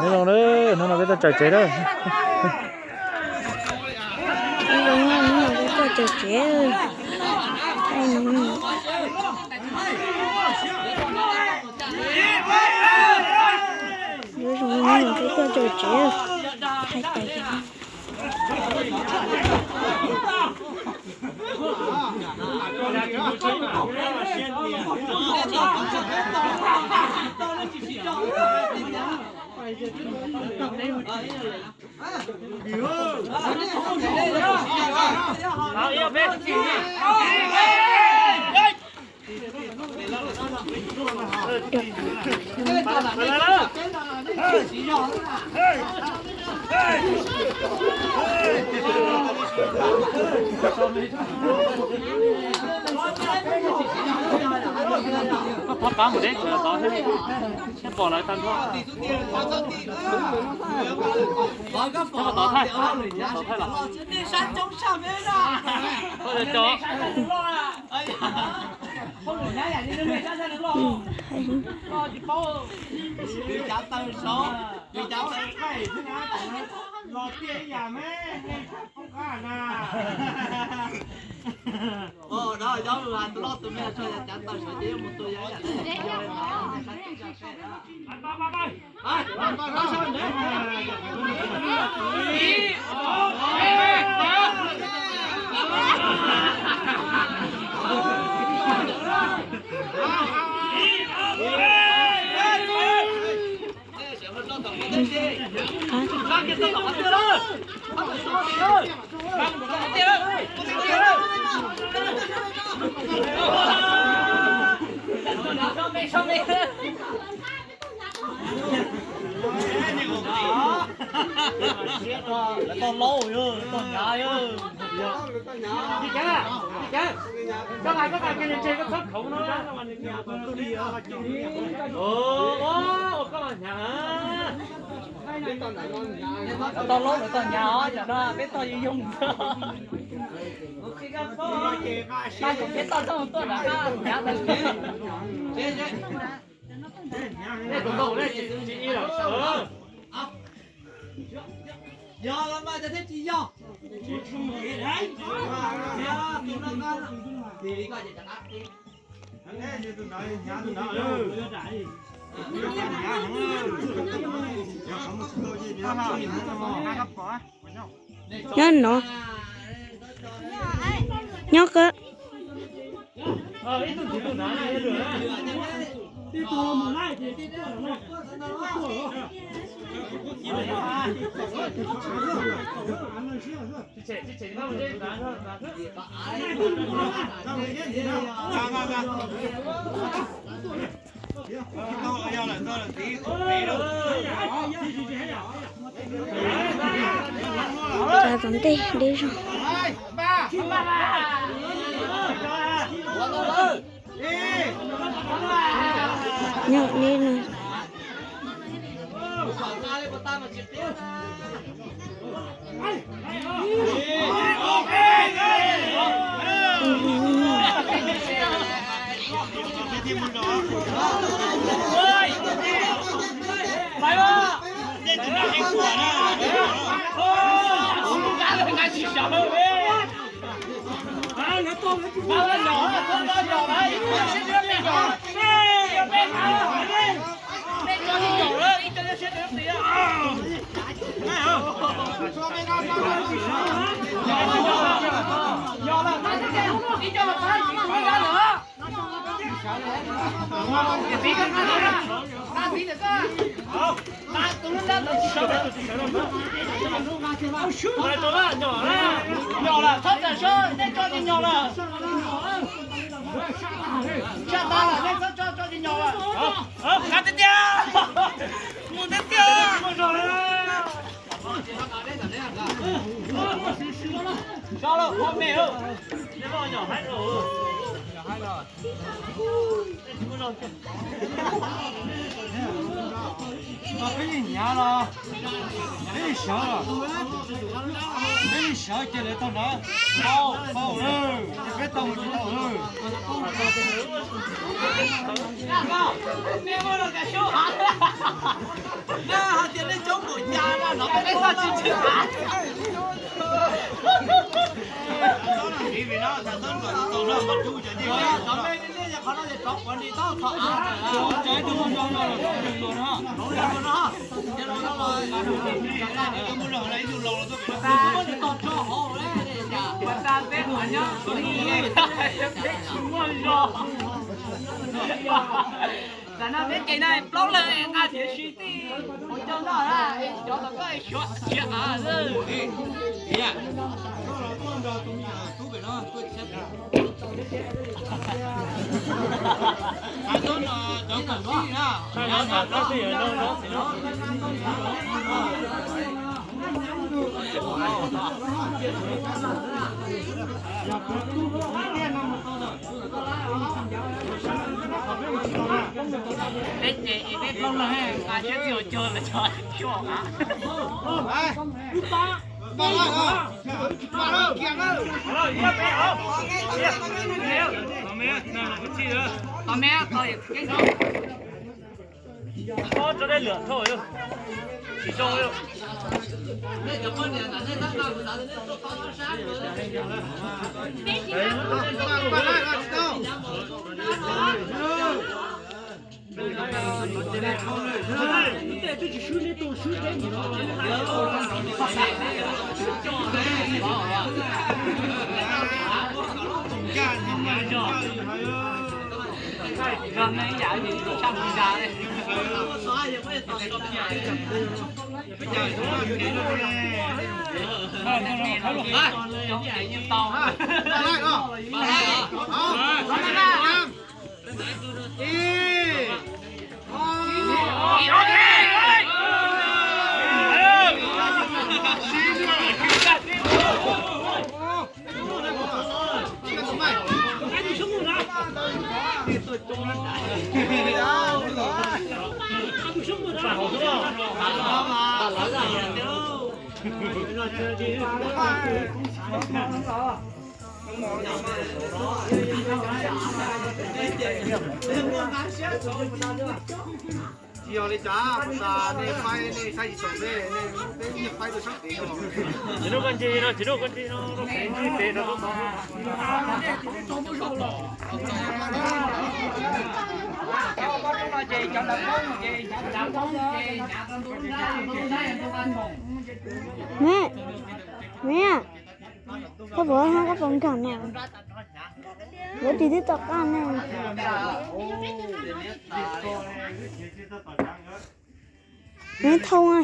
Nyob zoo, hnub no peb tuaj tsaws tsev lawm. Nyob zoo, hnub no peb tuaj tsaws tsev. Nyob zoo, hnub no peb tuaj tsaws tsev. Hais tias Koj thov qab mus deb tod thiab, thiab pom lawv tag nrho. Thiab pom tod thaij, tod thaij los. Koj cov Lawv tau laub yog tau hnyav yog. Koj hais koj hais kiag li ntse koj txhob khoov no. Koj hnyav. Lawv tau laub lawv tau hnyav os, yog no peb tog yoog yoog. Peb tog tuaj tuaj nram qab hnyav ntawd. Nej tus nkaus nej tsis ib lawm. Yog los mas cov thiab tsis yog. Nyob no, nyob kawg. Cov tom ntej deb zog. Nyob deb no. Nyom lawm, txhob txawm sub, nej tso ces nyom lawm. Sab tas lawm, nej txhob tso, tso ces nyom lawm. Qab tiag tiag, mus tiag tiag. Sab lawm, pob me. Peb yeej hnyav los, peb yeej sawv los, peb yeej sawv ces lawv tau na, tau tau lawm ces peb tau mus tsis tau lawm. Hais tias nej coob npaum cas no peb tau tsis tsis hav. Tam no peb ces no plaub leeg nqa tiam sis tij ua coj noj na, cov tom koj suav siav av. Peb ces peb plaub leeg nqa siab txij ua cog los cog xyuas av. Tos me, tos me, tos me, tos me. Tso dej lwm thauj, tsis zoo li. Tsis yog li cas, nej pab nej saib tsis taus peb, peb yeej pab rau sab tid. Tsis noj koj ntse no, tsis noj koj ntse no, rau pem rau tod. Mẹ, mẹ, koj puas, koj puas nkag no? Lawv tsis tib tau qab ne. Neb thauj.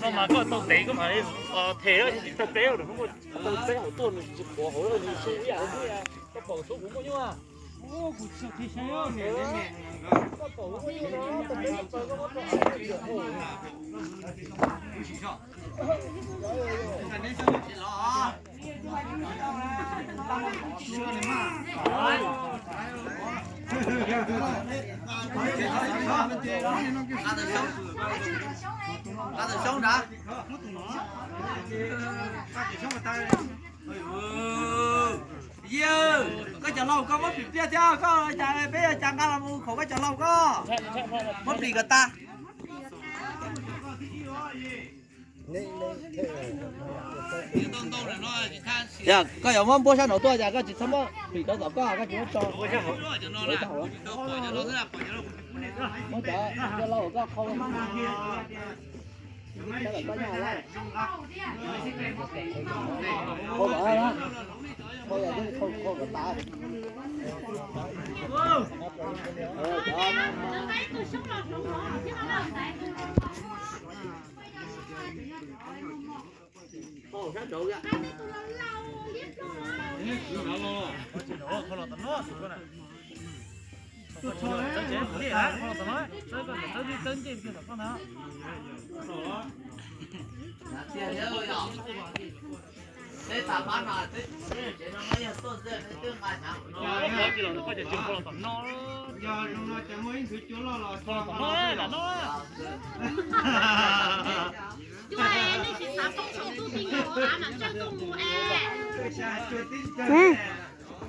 Koj mas koj tau tev koj mam li them, tsis tau tev tau tev hauv tuaj nws tsis pom hauv nws su ib yam li koj pom su kuv muaj nyuj. Yawg, koj cov laus koj muab pim pliaj thiab koj, peb yuav cas nqa los mus khaum koj cov laus koj. Muab pim kom tas. Yog koj yuav muab npuab sab nraud tuaj cas koj tsis txhob muab pim rau tom koj, koj tsis muab tso. Muab cov laus koj khau.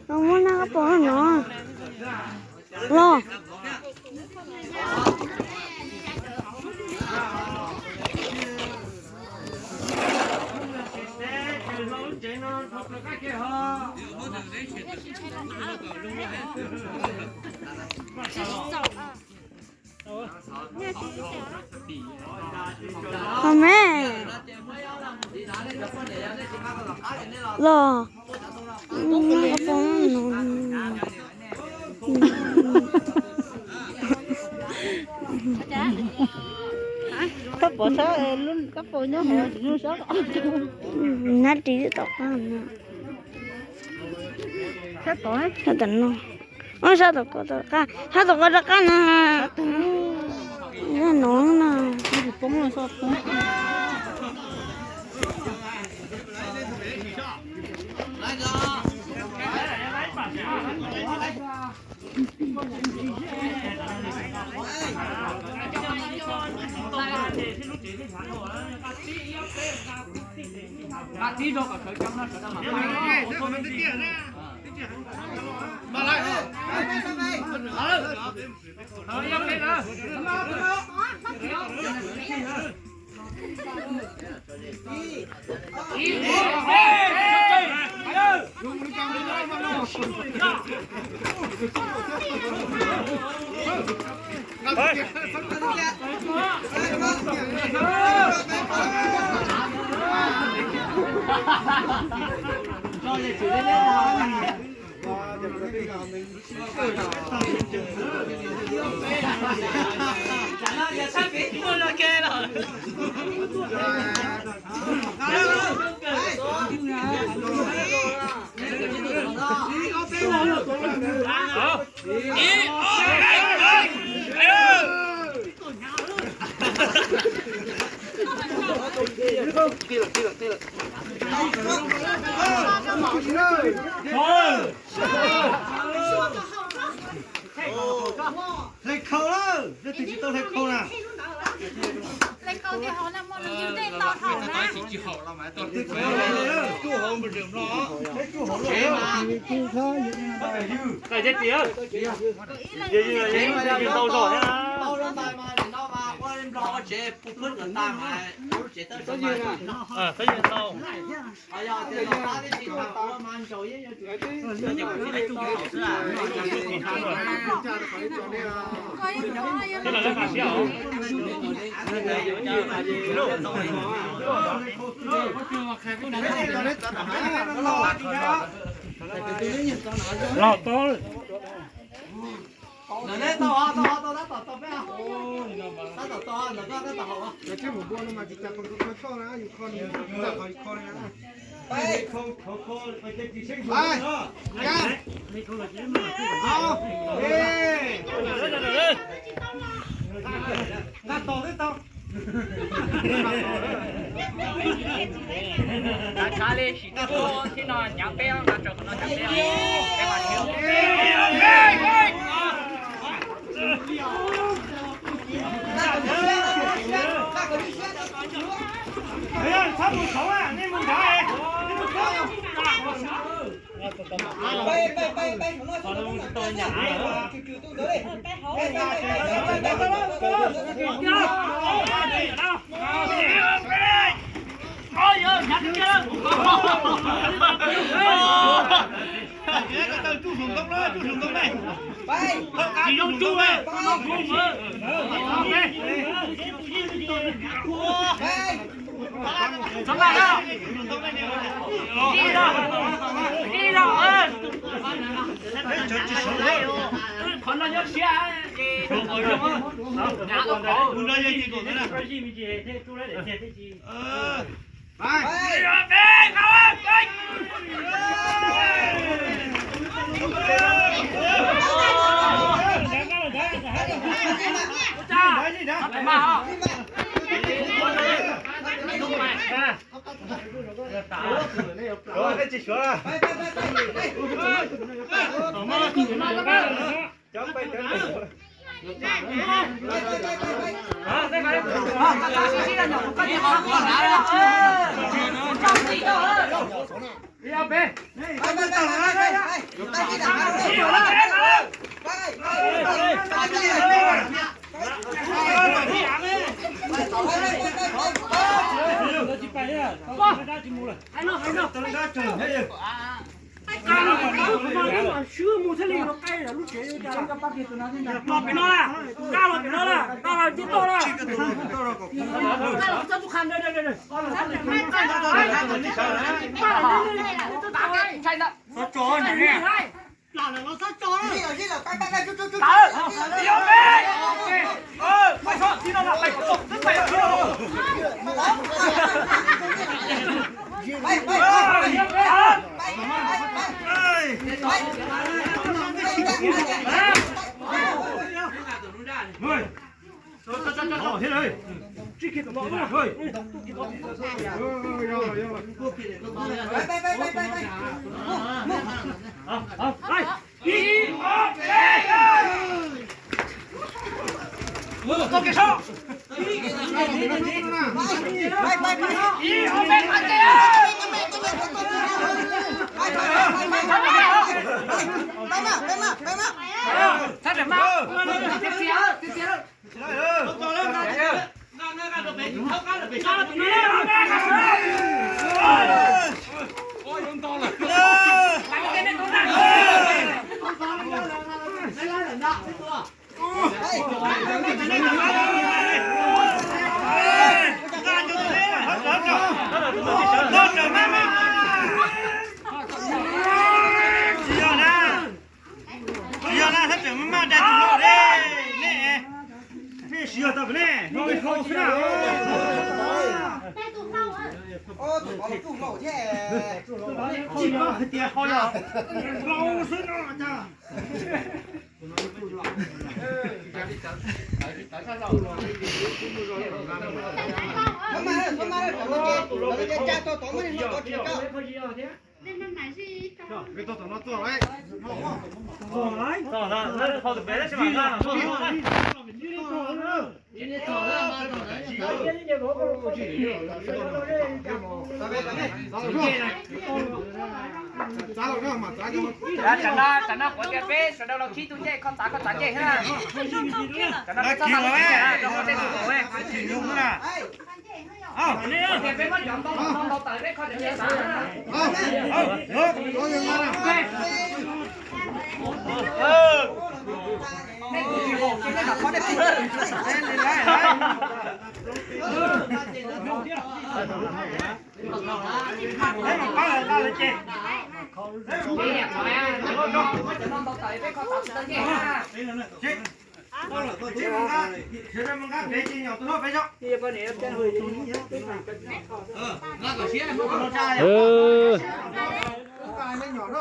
Koj muab noj koj pom no. Los. Los me. Los. Koj pom sab, koj pom nyob hauv tsis nyob sab. Nab ris tom qab no. Sab tom no. Sab tom ko rov qab, sab tom ko rov qab na. Yog no na. Hle khau lawm, leej twg tsis tau hle khau na. Los tau. Ntawm neb tau, tau, tau, tab tom tau peb. Tab tom tau, ntawm koj tab tom haum. Nqa tos twb tau. Nqa tshav li sim tau thiab no, nyav peb, nqa raws qhov no nyav peb. Txhob mus saud, nej mus nrad, nej mus saud. Qhov no nyob siab ces Los pem no, los pem no, los pem no. Tsis yog na, tsis yog na, thab tseem maj maj dai tus no ne, nej, nej tsis yog tau nej, no hau xwb na. Tsis paub hais tias hau yog hau xwb no. Tam no, tam no kuv tias peb sawv daws los khib tus ncej, koj txav koj txav ncej na. Tam no peb txhob tau los khib ncej na, rau qhov tej tus tus.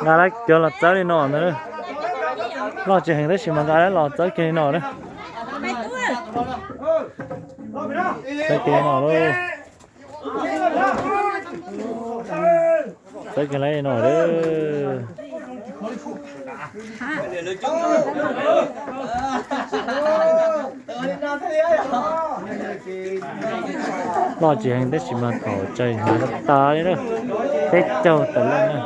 Nqa lawv cov los txawb li no ntag. Loj tsis heev tab sis mas nqa lawv los txawb kiag li no na. Txawb kiag li no lauj. Txawb kiag li no lauj. Loj tsis heev tab sis mas thaum tsawg heev tas li na. Peb caug tawm leej na.